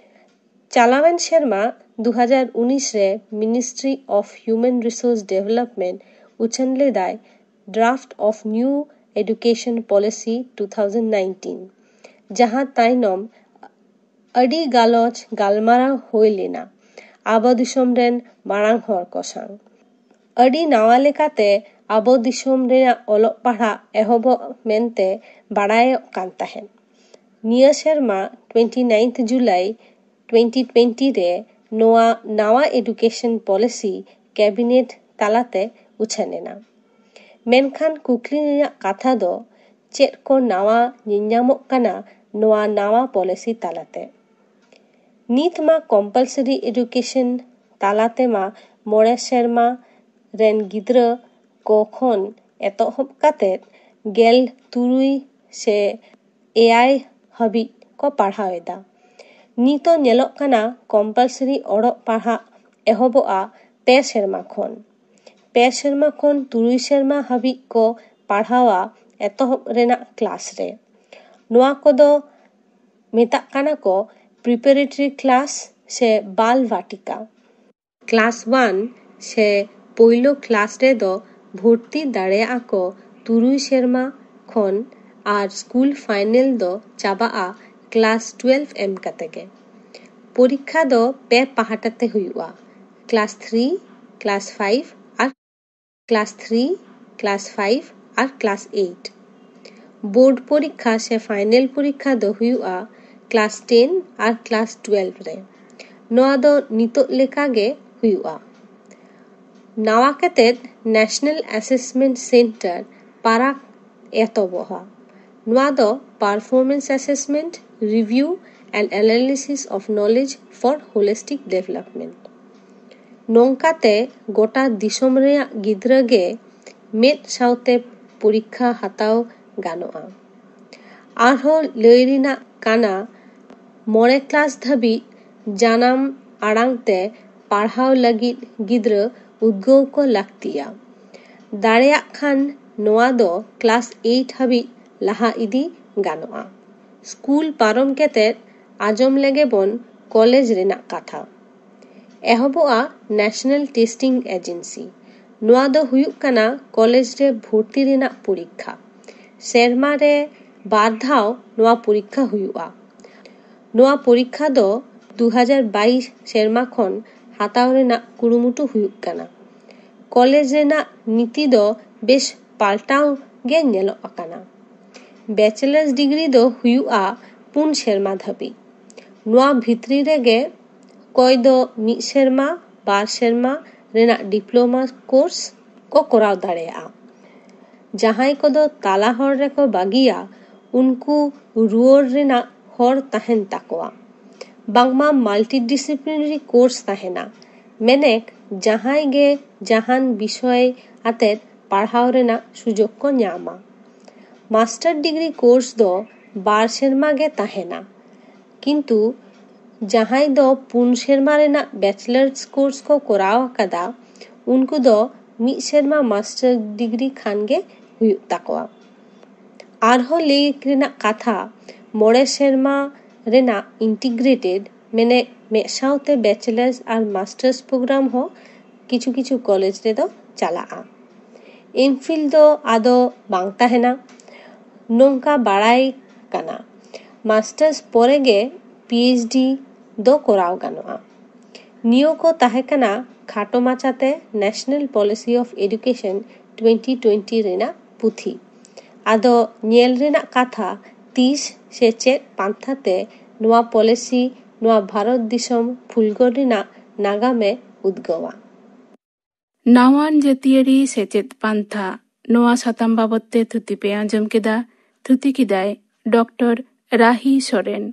ᱪᱟᱞᱟᱣᱮᱱ ᱥᱮᱨᱢᱟ ᱫᱩ ᱦᱟᱡᱟᱨ ᱩᱱᱤᱥ ᱨᱮ Ministry of Human Resource Development ᱩᱪᱷᱟᱹᱱ ᱞᱮᱫᱟᱭ Draft of New Education Policy two thousand nineteen, ᱡᱟᱦᱟᱸ ᱛᱟᱭᱱᱚᱢ ᱟᱹᱰᱤ ᱜᱟᱞᱚᱪ ᱜᱟᱞᱢᱟᱨᱟᱣ ᱦᱩᱭ ᱞᱮᱱᱟ ᱟᱵᱚ ᱫᱤᱥᱚᱢ ᱨᱮᱱ ᱢᱟᱨᱟᱝ ᱦᱚᱲ ᱠᱚ ᱥᱟᱶ᱾ ᱟᱹᱰᱤ ᱱᱟᱣᱟ ᱞᱮᱠᱟᱛᱮ ᱟᱵᱚ ᱫᱤᱥᱚᱢ ᱨᱮᱱᱟᱜ ᱚᱞᱚᱜ ᱯᱟᱲᱦᱟᱜ ᱮᱦᱚᱵᱚᱜ ᱢᱮᱱᱛᱮ ᱵᱟᱲᱟᱭᱚᱜ ᱠᱟᱱ ᱛᱟᱦᱮᱸᱫ᱾ ᱱᱤᱭᱟᱹ ᱥᱮᱨᱢᱟ twenty ninth July twenty twenty ᱨᱮ ᱱᱚᱣᱟ ᱱᱟᱣᱟ education policy cabinet ᱛᱟᱞᱟᱛᱮ ᱩᱪᱷᱟᱹᱱ ᱮᱱᱟ᱾ ᱢᱮᱱᱠᱷᱟᱱ ᱠᱩᱠᱞᱤ ᱨᱮᱭᱟᱜ ᱠᱟᱛᱷᱟ ᱫᱚ, ᱪᱮᱫ ᱠᱚ ᱱᱟᱣᱟ ᱧᱮᱧᱟᱢᱚᱜ ᱠᱟᱱᱟ ᱱᱚᱣᱟ ᱱᱟᱣᱟ policy ᱛᱟᱞᱟᱛᱮ? ᱱᱤᱛ ᱢᱟ compulsory education ᱛᱟᱞᱟᱛᱮ ᱢᱟ ᱢᱚᱬᱮ ᱥᱮᱨᱢᱟ ᱨᱮᱱ ᱜᱤᱫᱽᱨᱟᱹ ᱠᱚ ᱠᱷᱚᱱ ᱮᱛᱚᱦᱚᱵ ᱠᱟᱛᱮ ᱜᱮᱞ ᱛᱩᱨᱩᱭ ᱥᱮ ᱮᱭᱟᱭ ᱦᱟᱹᱵᱤᱡ ᱠᱚ ᱯᱟᱲᱦᱟᱣ ᱮᱫᱟ᱾ ᱱᱤᱛᱚᱜ ᱧᱮᱞᱚᱜ ᱠᱟᱱᱟ compulsory ᱚᱞᱚᱜ ᱯᱟᱲᱦᱟᱜ ᱮᱦᱚᱵᱚᱜᱼᱟ ᱯᱮ ᱥᱮᱨᱢᱟ ᱠᱷᱚᱱ᱾ ᱯᱮ ᱥᱮᱨᱢᱟ ᱠᱷᱚᱱ ᱛᱩᱨᱩᱭ ᱥᱮᱨᱢᱟ ᱦᱟᱹᱵᱤᱡ ᱠᱚ ᱯᱟᱲᱦᱟᱣᱟ ᱮᱛᱚᱦᱚᱵ ᱨᱮᱱᱟᱜ class ᱨᱮ᱾ ᱱᱚᱣᱟ ᱠᱚᱫᱚ ᱢᱮᱛᱟᱜ ᱠᱟᱱᱟ ᱠᱚ preparatory class ᱥᱮ ᱵᱟᱞ ᱵᱟᱴᱤᱠᱟ᱾ Class one ᱥᱮ ᱯᱳᱭᱞᱳ class ᱨᱮᱫᱚ ᱵᱷᱚᱨᱛᱤ ᱫᱟᱲᱮᱭᱟᱜᱼᱟ ᱠᱚ ᱛᱩᱨᱩᱭ ᱥᱮᱨᱢᱟ ᱠᱷᱚᱱ, ᱟᱨ school final ᱫᱚ ᱪᱟᱵᱟᱜᱼᱟ class twelve ᱮᱢ ᱠᱟᱛᱮ ᱜᱮ᱾ ᱯᱚᱨᱤᱠᱠᱷᱟ ᱫᱚ ᱯᱮ ᱯᱟᱦᱴᱟ ᱛᱮ ᱦᱩᱭᱩᱜᱼᱟ, class three, class five ᱟᱨ class three, class five ᱟᱨ class eight᱾ ᱵᱳᱨᱰ ᱯᱚᱨᱤᱠᱠᱷᱟ ᱥᱮ final ᱯᱚᱨᱤᱠᱠᱷᱟ ᱫᱚ ᱦᱩᱭᱩᱜᱼᱟ class ten ᱟᱨ class twelve ᱨᱮ᱾ ᱱᱚᱣᱟ ᱫᱚ ᱱᱤᱛᱚᱜ ᱞᱮᱠᱟ ᱜᱮ ᱦᱩᱭᱩᱜᱼᱟ᱾ ᱱᱟᱣᱟ ᱠᱟᱛᱮᱫ National Assessment Centre ᱯᱟᱨᱟᱠ ᱮᱛᱚᱦᱚᱵᱚᱜᱼᱟ᱾ ᱱᱚᱣᱟ ᱫᱚ Performance Assessment, Review and Analysis of Knowledge for Holistic Development᱾ ᱱᱚᱝᱠᱟᱛᱮ ᱜᱚᱴᱟ ᱫᱤᱥᱚᱢ ᱨᱮᱭᱟᱜ ᱜᱤᱫᱽᱨᱟᱹ ᱜᱮ ᱢᱤᱫ ᱥᱟᱶᱛᱮ ᱯᱚᱨᱤᱠᱠᱷᱟ ᱦᱟᱛᱟᱣ ᱜᱟᱱᱚᱜᱼᱟ᱾ ᱟᱨᱦᱚᱸ ᱞᱟᱹᱭ ᱨᱮᱱᱟᱜ ᱠᱟᱱᱟ, ᱢᱚᱬᱮ class ᱫᱷᱟᱹᱵᱤᱡ ᱡᱟᱱᱟᱢ ᱟᱲᱟᱝ ᱛᱮ ᱯᱟᱲᱦᱟᱣ ᱞᱟᱹᱜᱤᱫ ᱜᱤᱫᱽᱨᱟᱹ ᱩᱫᱽᱜᱟᱹᱣ ᱠᱚ ᱞᱟᱹᱠᱛᱤᱭᱟ᱾ ᱫᱟᱲᱮᱭᱟᱜ ᱠᱷᱟᱱ ᱱᱚᱣᱟ ᱫᱚ class eight ᱦᱟᱹᱵᱤᱡ ᱞᱟᱦᱟ ᱤᱫᱤ ᱜᱟᱱᱚᱜᱼᱟ᱾ ᱥᱠᱩᱞ ᱯᱟᱨᱚᱢ ᱠᱟᱛᱮ ᱟᱸᱡᱚᱢ ᱞᱮᱜᱮ ᱵᱚᱱ ᱠᱚᱞᱮᱡᱽ ᱨᱮᱱᱟᱜ ᱠᱟᱛᱷᱟ᱾ ᱮᱦᱚᱵᱚᱜᱼᱟ National Testing Agency᱾ ᱱᱚᱣᱟ ᱫᱚ ᱦᱩᱭᱩᱜ ᱠᱟᱱᱟ ᱠᱚᱞᱮᱡᱽ ᱨᱮ ᱵᱷᱚᱨᱛᱤ ᱨᱮᱱᱟᱜ ᱯᱚᱨᱤᱠᱠᱷᱟ᱾ ᱥᱮᱨᱢᱟ ᱨᱮ ᱵᱟᱨ ᱫᱷᱟᱣ ᱱᱚᱣᱟ ᱯᱚᱨᱤᱠᱠᱷᱟ ᱦᱩᱭᱩᱜᱼᱟ᱾ ᱱᱚᱣᱟ ᱯᱚᱨᱤᱠᱠᱷᱟ ᱫᱚ ᱫᱩ ᱦᱟᱡᱟᱨ ᱵᱟᱭᱤᱥ ᱥᱮᱨᱢᱟ ᱠᱷᱚᱱ ᱦᱟᱛᱟᱣ ᱨᱮᱱᱟᱜ ᱠᱩᱨᱩᱢᱩᱴᱩ ᱦᱩᱭᱩᱜ ᱠᱟᱱᱟ᱾ ᱠᱚᱞᱮᱡᱽ ᱨᱮᱱᱟᱜ ᱱᱤᱛᱤ ᱫᱚ ᱵᱮᱥ ᱯᱟᱞᱴᱟᱣ ᱜᱮ ᱧᱮᱞᱚᱜ ᱟᱠᱟᱱᱟ᱾ Bachelor's degree ᱫᱚ ᱦᱩᱭᱩᱜᱼᱟ ᱯᱩᱱ ᱥᱮᱨᱢᱟ ᱫᱷᱟᱹᱵᱤᱡ᱾ ᱱᱚᱣᱟ ᱵᱷᱤᱛᱨᱤ ᱨᱮᱜᱮ ᱚᱠᱚᱭ ᱫᱚ ᱢᱤᱫ ᱥᱮᱨᱢᱟ, ᱵᱟᱨ ᱥᱮᱨᱢᱟ ᱨᱮᱱᱟᱜ ᱰᱤᱯᱞᱳᱢᱟ ᱠᱳᱨᱥ ᱠᱚ ᱠᱚᱨᱟᱣ ᱫᱟᱲᱮᱭᱟᱜᱼᱟ᱾ ᱡᱟᱦᱟᱸᱭ ᱠᱚᱫᱚ ᱛᱟᱞᱟ ᱦᱚᱨ ᱨᱮᱠᱚ ᱵᱟᱹᱜᱤᱭᱟ, ᱩᱱᱠᱩ ᱨᱩᱣᱟᱹᱲ ᱨᱮᱱᱟᱜ ᱦᱚᱨ ᱛᱟᱦᱮᱱ ᱛᱟᱠᱚᱣᱟ᱾ ᱵᱟᱝᱢᱟ ᱢᱟᱞᱴᱤᱰᱤᱥᱤᱯᱞᱤᱱᱟᱨᱤ ᱠᱳᱨᱥ ᱛᱟᱦᱮᱱᱟ, ᱢᱮᱱᱮᱠ ᱡᱟᱦᱟᱸᱭ ᱜᱮ ᱡᱟᱦᱟᱱ ᱵᱤᱥᱚᱭ ᱟᱛᱮᱫ ᱯᱟᱲᱦᱟᱣ ᱨᱮᱱᱟᱜ ᱥᱩᱡᱳᱜᱽ ᱠᱚ ᱧᱟᱢᱟ᱾ ᱢᱟᱥᱴᱟᱨ ᱰᱤᱜᱽᱨᱤ ᱠᱳᱨᱥ ᱫᱚ ᱵᱟᱨ ᱥᱮᱨᱢᱟ ᱜᱮ ᱛᱟᱦᱮᱱᱟ, ᱠᱤᱱᱛᱩ ᱡᱟᱦᱟᱸᱭ ᱫᱚ ᱯᱩᱱ ᱥᱮᱨᱢᱟ ᱨᱮᱱᱟᱜ ᱵᱮᱪᱞᱟᱨᱥ ᱠᱳᱨᱥ ᱠᱚ ᱠᱚᱨᱟᱣ ᱟᱠᱟᱫᱟ, ᱩᱱᱠᱩ ᱫᱚ ᱢᱤᱫ ᱥᱮᱨᱢᱟ ᱢᱟᱥᱴᱟᱨ ᱰᱤᱜᱽᱨᱤ ᱠᱷᱟᱱ ᱜᱮ ᱦᱩᱭᱩᱜ ᱛᱟᱠᱚᱣᱟ᱾ ᱟᱨᱦᱚᱸ ᱞᱟᱹᱭ ᱨᱮᱱᱟᱜ ᱠᱟᱛᱷᱟ, ᱢᱚᱬᱮ ᱥᱮᱨᱢᱟ ᱨᱮᱱᱟᱜ ᱤᱱᱴᱤᱜᱨᱮᱴᱮᱰ, ᱢᱮᱱᱮ ᱢᱤᱫ ᱥᱟᱶᱛᱮ ᱵᱮᱪᱞᱟᱨᱥ ᱟᱨ ᱢᱟᱥᱴᱟᱨᱥ ᱯᱨᱳᱜᱨᱟᱢ ᱦᱚᱸ ᱠᱤᱪᱷᱩ ᱠᱤᱪᱷᱩ ᱠᱚᱞᱮᱡᱽ ᱨᱮᱫᱚ ᱪᱟᱞᱟᱜᱼᱟ᱾ ᱮᱢᱯᱷᱤᱞ ᱫᱚ ᱟᱫᱚ ᱵᱟᱝ ᱛᱟᱦᱮᱱᱟ, ᱱᱚᱝᱠᱟ ᱵᱟᱲᱟᱭ ᱠᱟᱱᱟ᱾ ᱢᱟᱥᱴᱟᱨᱥ ᱯᱚᱨᱮ ᱜᱮ ᱯᱤ ᱮᱭᱤᱪ ᱰᱤ ᱫᱚ ᱠᱚᱨᱟᱣ ᱜᱟᱱᱚᱜᱼᱟ᱾ ᱱᱤᱭᱟᱹ ᱠᱚ ᱛᱟᱦᱮᱸ ᱠᱟᱱᱟ ᱠᱷᱟᱴᱚ ᱢᱟᱪᱷᱟᱛᱮ National Policy of Education twenty twenty ᱨᱮᱱᱟᱜ ᱯᱩᱛᱷᱤ᱾ ᱟᱫᱚ ᱧᱮᱞ ᱨᱮᱱᱟᱜ ᱠᱟᱛᱷᱟ, ᱛᱤᱥ ᱥᱮ ᱪᱮᱫ ᱯᱟᱱᱛᱷᱟ ᱛᱮ ᱱᱚᱣᱟ ᱯᱚᱞᱤᱥᱤ ᱱᱚᱣᱟ ᱵᱷᱟᱨᱚᱛ ᱫᱤᱥᱚᱢ ᱯᱷᱩᱞᱜᱚᱨ ᱨᱮᱱᱟᱜ ᱱᱟᱜᱟᱢᱮ ᱩᱫᱽᱜᱟᱹᱣᱟ᱾ ᱱᱟᱣᱟᱱ ᱡᱟᱹᱛᱤᱭᱟᱹᱨᱤ ᱥᱮᱪᱮᱫ ᱯᱟᱱᱛᱷᱟ, ᱱᱚᱣᱟ ᱥᱟᱛᱟᱢ ᱵᱟᱵᱚᱛ ᱛᱮ ᱛᱷᱩᱛᱤ ᱯᱮ ᱟᱸᱡᱚᱢ ᱠᱮᱫᱟ᱾ ᱛᱷᱩᱛᱤ ᱠᱮᱫᱟᱭ ᱰᱚᱠᱴᱚᱨ ᱨᱟᱦᱤ ᱥᱚᱨᱮᱱ᱾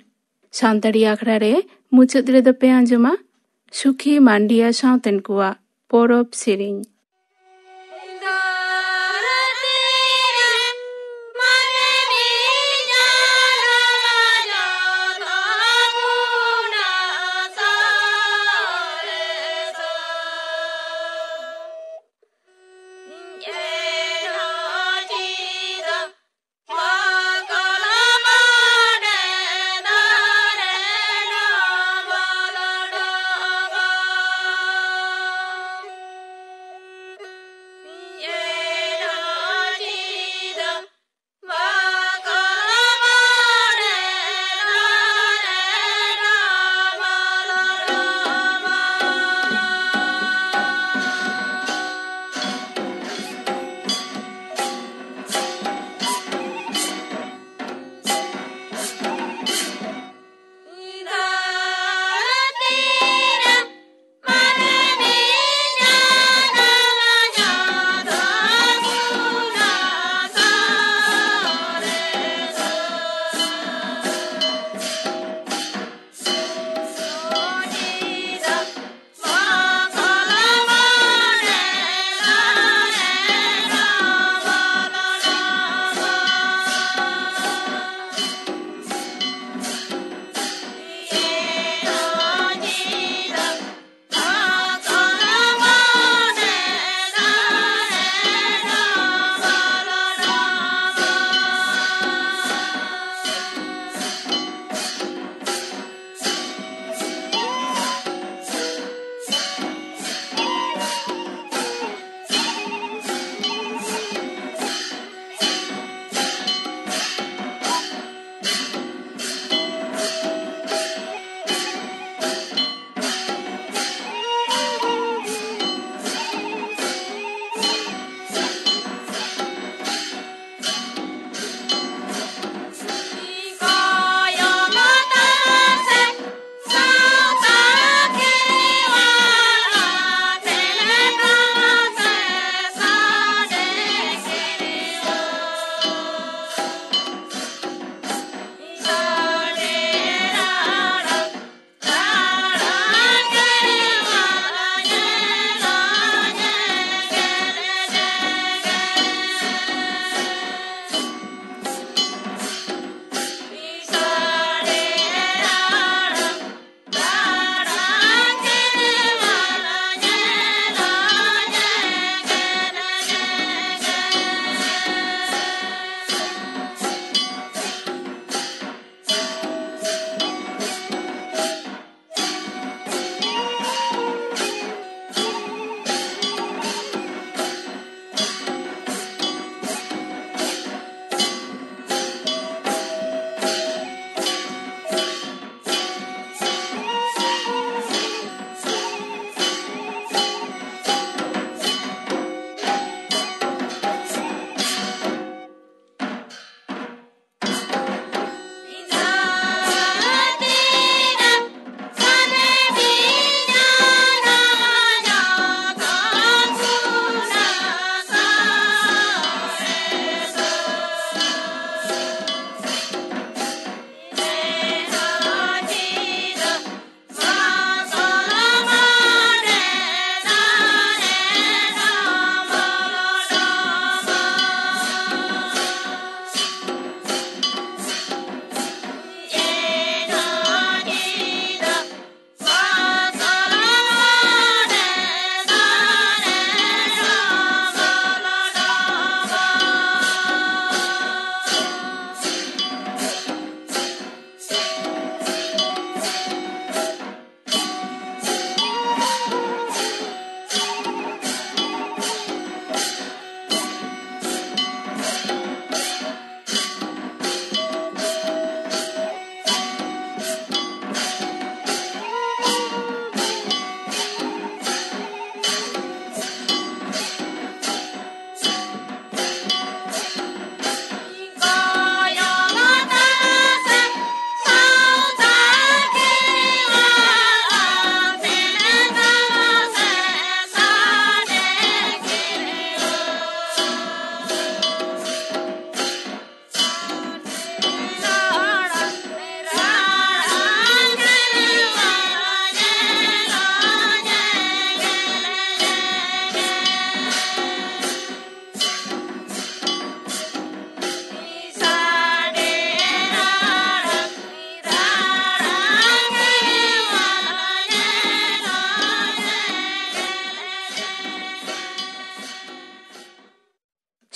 ᱥᱟᱱᱛᱟᱲᱤ ᱟᱠᱷᱲᱟ ᱨᱮ ᱢᱩᱪᱟᱹᱫ ᱨᱮᱫᱚ ᱯᱮ ᱟᱸᱡᱚᱢᱟ ᱥᱩᱠᱷᱤ ᱢᱟᱱᱰᱤᱭᱟ ᱥᱟᱶᱛᱮᱱ ᱠᱚᱣᱟᱜ ᱯᱚᱨᱚᱵᱽ ᱥᱮᱨᱮᱧ᱾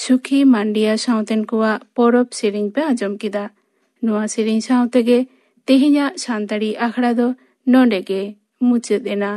ᱥᱩᱠᱷᱤ ᱢᱟᱱᱰᱤᱭᱟ ᱥᱟᱶᱛᱮᱱ ᱠᱚᱣᱟᱜ ᱯᱚᱨᱚᱵᱽ ᱥᱮᱨᱮᱧ ᱯᱮ ᱟᱸᱡᱚᱢ ᱠᱮᱫᱟ᱾ ᱱᱚᱣᱟ ᱥᱮᱨᱮᱧ ᱥᱟᱶ ᱛᱮᱜᱮ ᱛᱮᱦᱮᱧᱟᱜ ᱥᱟᱱᱛᱟᱲᱤ ᱟᱠᱷᱲᱟ ᱫᱚ ᱱᱚᱰᱮ ᱜᱮ ᱢᱩᱪᱟᱹᱫ ᱮᱱᱟ᱾